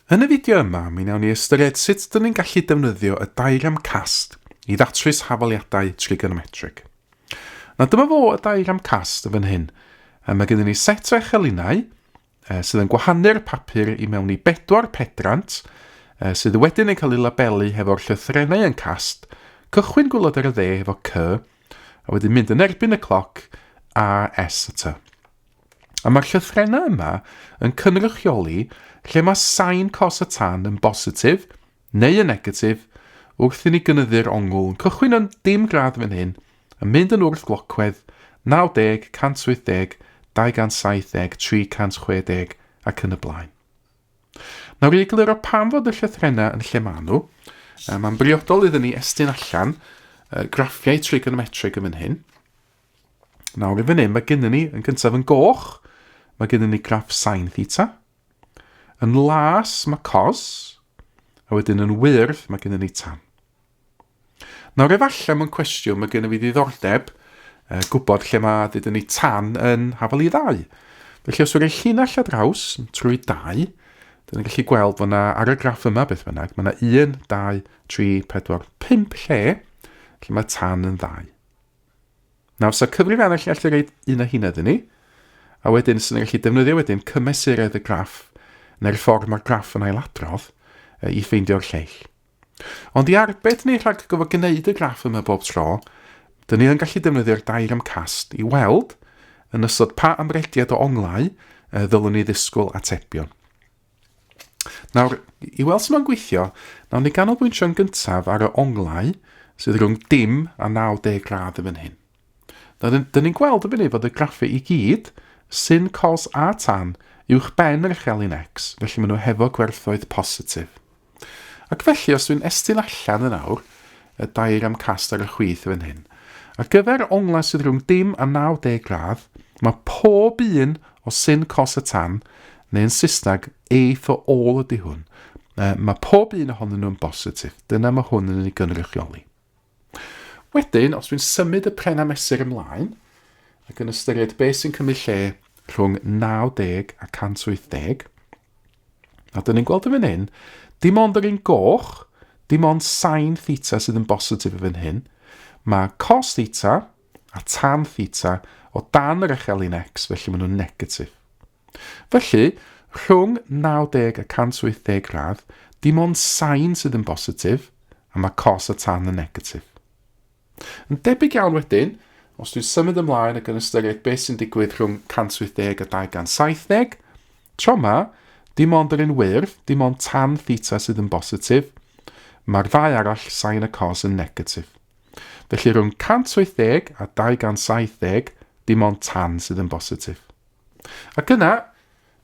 Yn y fideo yma, mi wnawn ni ystyried sut dyn ni'n gallu defnyddio y diagram cast i ddatrys hafaliadau trigonometrig. Na dyma fo y diagram cast yn fan hyn. Mae gennym ni set o echelinau sydd yn gwahanu'r papur i mewn i bedwar pedrant sydd wedyn yn cael ei labelu hefo'r llythrennau yn cast, cychwyn gwylod ar y dde hefo C, a wedyn mynd yn erbyn y cloc A, S a T. A mae'r llythrennau yma yn cynrychioli lle mae sain cos y tan yn bositif neu yn negatif wrth i ni gynyddu'r ongl yn cychwyn yn dim gradd fan hyn, yn mynd yn wrth glocwedd, 90, 180, 270, 360 ac yn y blaen. Nawr i egluro pam fod y llythrennau yn lle maen nhw, mae'n briodol iddyn ni estyn allan graffiau trigonometrig yn fan hyn. Nawr i fan hyn, mae gennym ni yn gyntaf yn goch, mae gennym ni graff sin theta. Yn las mae cos, a wedyn yn wyrdd mae gennym ni tan. Nawr efallai mewn cwestiwn mae gennym fi ddiddordeb gwybod lle mae dydyn ni tan yn hafal i ddau. Felly os yw'r llinell ar draws trwy 2, dyn ni'n gallu gweld fod yna ar y graff yma beth bynnag, mae yna 1, 2, 3, 4, 5 lle lle mae tan yn ddau. Nawr, sa cyfrifiannell yn gallu reid un o hynna iddyn ni, a wedyn sy'n gallu defnyddio wedyn cymesuredd y graff, neu'r ffordd mae'r graff yn ailadrodd, i ffeindio'r lleill. Ond i arbed ni rhag gofod gwneud y graff yma bob tro, dyn ni yn gallu defnyddio'r diagram cast i weld yn ystod pa amrediad o onglau ddylwn ni ddisgwyl atebion. Nawr, i weld sut mae'n gweithio, nawn ni ganolbwyntio'n gyntaf ar y onglau sydd rhwng dim a 90 gradd yn fan hyn. Nawr, dyn ni'n gweld yn fan hyn fod y graffau i gyd, sin, cos a tan, uwch ben yr uchelyn x, felly maen nhw hefo gwerthoedd positif. Ac felly, os dwi'n estyn allan yn awr, y diagram cast ar y chwith fan hyn, ar gyfer onglau sydd rhwng dim a 90 gradd, mae pob un o sin, cos a tan, neu yn Saesneg, A for all ydy hwn. Mae pob un ohonyn nhw'n bositif. Dyna mae hwn yn ei gynrychioli. Wedyn, os dwi'n symud y pren a mesur ymlaen, ac yn ystyried beth sy'n cymryd lle rhwng 90 a 180, a dyn ni'n gweld yn fan hyn, dim ond yr un goch, dim ond sin theta sydd yn bositif yn fan hyn, mae cos theta a tan theta o dan yr echelin x, felly maen nhw'n negatif. Felly, rhwng 90 a 180 gradd, dim ond sin sydd yn bositif, a mae cos a tan yn negatif. Yn debyg iawn wedyn, os dwi'n symud ymlaen ac yn ystyried beth sy'n digwydd rhwng 180 a 270, tro yma, dim ond yr un wyrdd, dim ond tan theta sydd yn bositif, mae'r ddau arall, sin a cos, yn negatif. Felly rhwng 180 a 270, dim ond tan sydd yn bositif. Ac yna,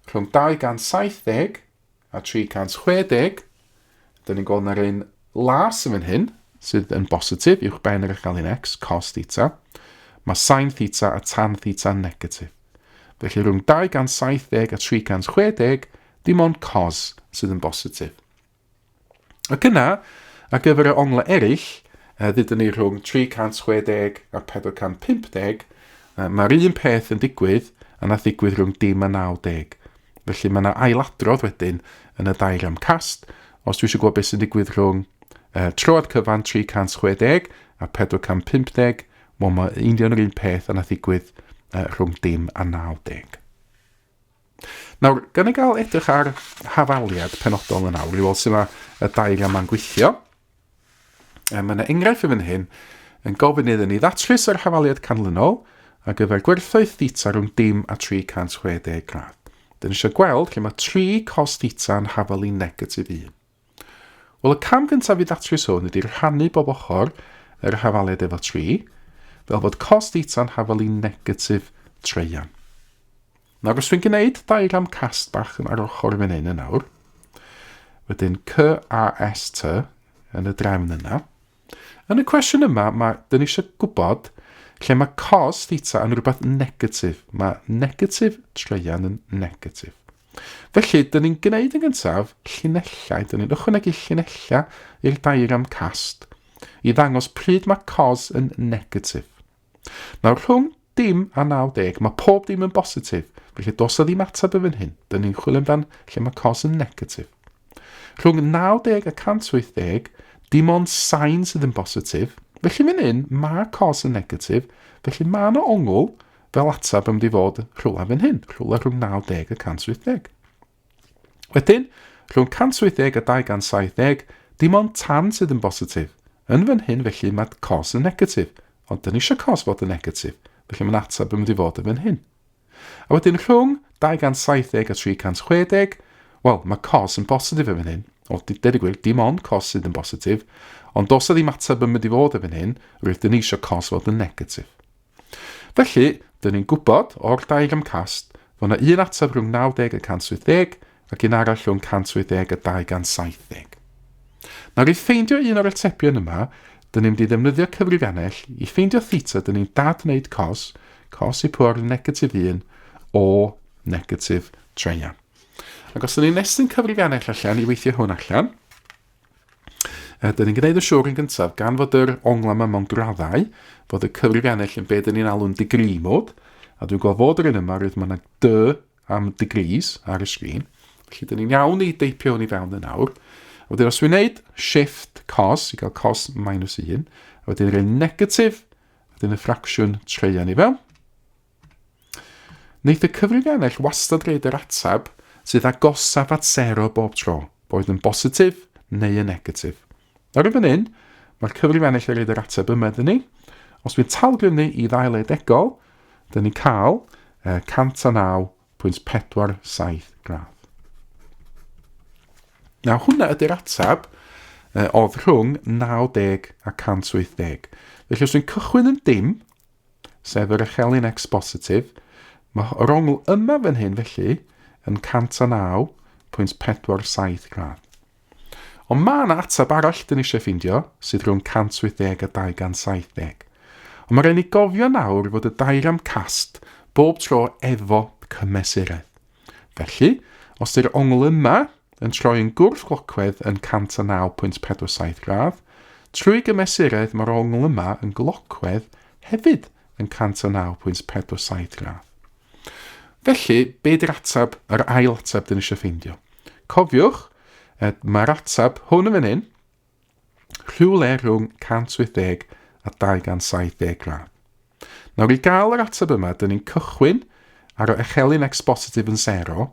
rhwng 270 a 360, dyn ni'n gweld na'r un las yn fan hyn, sydd yn bositif uwch ben yr echelin x, cos theta. Mae sin theta a tan theta yn negatif. Felly rhwng 270 a 360, dim ond cos sydd yn bositif. Ac yna, ar gyfer y onglau eraill, ddudwn ni rhwng 360 a 450, mae'r un peth yn digwydd a nath ddigwydd rhwng dim a 90. Felly mae yna ailadrodd wedyn yn y diagram cast. Os dwi eisiau gwybod beth sy'n digwydd rhwng troad cyfan 360 a 450, wel mae union yr un peth a nath ddigwydd rhwng dim a 90. Nawr, gan i gael edrych ar hafaliad penodol yn awr i weld sut mae y dair yma'n gweithio. E, mae yna enghraifft yn fan hyn yn gofyn iddyn ni ddatrys yr hafaliad canlynol ar gyfer gwerthoedd theta rhwng dim a 360 gradd. Dyn ni eisiau gweld lle mae 3 cos theta yn hafal i negatif 1. Wel, y cam gyntaf i ddatrys hwn ydy rhannu bob ochr yr hafaliad efo 3, fel bod cos theta'n hafal i negatif treian. Nawr, os dwi'n gwneud diagram cast bach yn ar ochr fan hyn yn awr, wedyn C A S T yn y drefn yna. Yn y cwestiwn yma, mae, dyn ni eisiau gwybod lle mae cos theta yn rhywbeth negatif. Mae negatif treian yn negatif. Felly, dyn ni'n gwneud yn gyntaf llinellau, dyn ni'n ychwanegu llinellau i'r diagram cast i ddangos pryd mae cos yn negatif. Nawr, rhwng dim a 90, mae pob dim yn bositif, felly does na ddim ateb yn fan hyn. Dyn ni'n chwilio amdan lle mae cos yn negatif. Rhwng 90 a 180, dim ond sain sydd yn bositif, felly fan hyn mae cos yn negatif, felly mae yna ongl fel ateb yn mynd i fod rhywle fan hyn, rhywle rhwng 90 a 180. Wedyn, rhwng 180 a 270, dim ond tan sydd yn bositif. Yn fan hyn, felly, mae cos yn negatif. Ond dyn ni eisiau cos fod yn negatif, felly mae'n ateb yn mynd i fod yn fan hyn. A wedyn rhwng 270 a 360, wel, mae cos yn bositif yn fan hyn. O, dweud y gwir, dim ond cos sydd yn bositif. Ond dos a ddim ateb yn mynd i fod yn fan hyn, rydyn ni eisiau cos fod yn negatif. Felly, dyn ni'n gwybod o'r diagram cast fod yna un ateb rhwng 90 a 180 ac un arall rhwng 180 a 270. Nawr i ffeindio un o'r atebion yma, dyn ni'n mynd i ddefnyddio cyfrifiannell i ffeindio theta, dyn ni'n dadwneud cos, cos i pŵer negatif 1 o negatif treian. Ac os dyn ni'n estyn cyfrifiannell allan i weithio hwn allan, Dyn ni'n gwneud yn siŵr yn gyntaf, gan fod yr onglau yma mewn graddau, fod y cyfrifiannell yn be dyn ni'n alw'n degree mode, a dwi'n gweld fod yr un yma, roedd mae yna D am degrees ar y sgrin. Felly dyn ni'n iawn i deipio hwn i fewn yn awr. A wedyn os dwi'n gwneud shift cos i gael cos minus 1, a wedyn rhaid negatif, a wedyn y ffracsiwn treian i fewn. Wneith y cyfrifiannell wastad roid yr ateb sydd agosaf at sero bob tro, boed yn bositif neu yn negatif. Nawr yn fan hyn, mae'r cyfrifiannell yn rhoid yr ateb yma iddyn ni. Os dwi'n talgrynnu i ddau le degol, dyn ni'n cael 109.47 gradd. Nawr hwnna ydy'r ateb oedd rhwng 90 a 180. Felly os dwi'n cychwyn yn dim, sef yr echelin X bositif. Mae yr ongl yma fan hyn felly yn 109.47 gradd. Ond mae yna ateb arall dyn ni eisiau ffeindio, sydd rhwng 180 a 270. Ond mae rhaid ni gofio nawr fod y diagram cast bob tro efo cymesuredd. Felly, os ydy'r ongl yma yn troi yn gwrthglocwedd yn 109.47 gradd, trwy gymesuredd mae'r ongl yma yn glocwedd hefyd yn 109.47 gradd. Felly, be di'r ateb, yr ail ateb dyn ni eisiau ffeindio? Cofiwch, mae'r ateb hwn yn fan hyn, rhywle rhwng 180 a 270 gradd. Nawr i gael yr ateb yma, dyn ni'n cychwyn ar y echelin x bositif yn 0,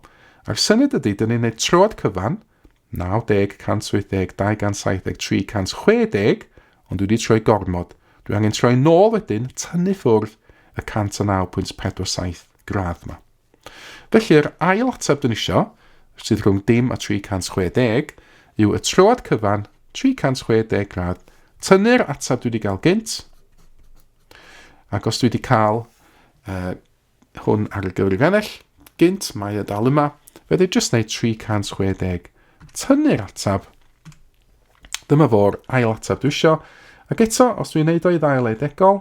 a'r syniad ydy, dyn ni'n gwneud troad cyfan, 90, 180, 270, 360, ond dwi wedi troi gormod. Dwi angen troi nôl wedyn, tynnu ffwrdd y 109.47 gradd yma. Felly yr ail ateb dyn isio, sydd rhwng dim a 360, yw y troad cyfan 360 gradd, tynnu'r ateb dwi wedi gael gynt, ac os dwi wedi cael hwn ar y gyfrifiannell gynt, mae e dal yma, fe dwi jyst wneud 360, tynnu'r ateb, dyma fo'r ail ateb dwi isio, ac eto, os dwi'n neud o i ddau le degol,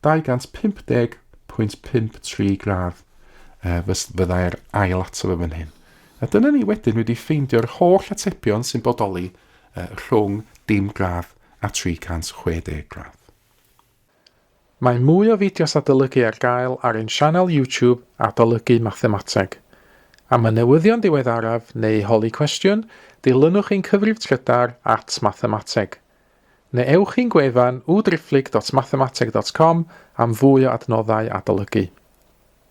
250.53 gradd fyddai'r ail ateb yn fan hyn. A dyna ni wedyn wedi ffeindio'r holl atebion sy'n bodoli rhwng dim gradd a 360 gradd. Mae mwy o fideos adolygu ar gael ar ein sianel YouTube Adolygu Mathemateg. Am y newyddion diweddaraf neu i holi cwestiwn, dilynwch ein cyfrif trydar at mathemateg. Neu ewch i'n gwefan www.mathemateg.com am fwy o adnoddau adolygu.